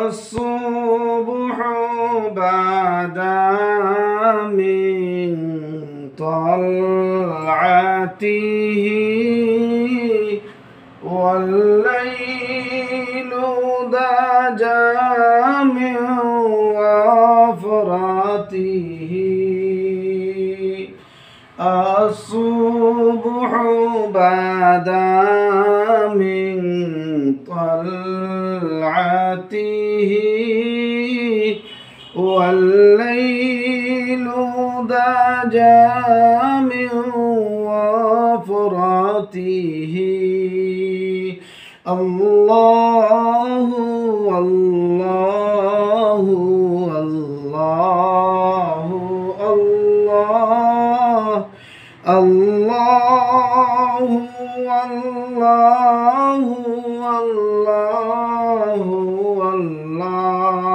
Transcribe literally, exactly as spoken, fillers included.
الصبح بدا من طلعته، والليل دجى من وفرته. الصبح بدا من طلعته، والليل دجى من وفرته. الله، الله، الله، الله، الله، الله، الله، الله.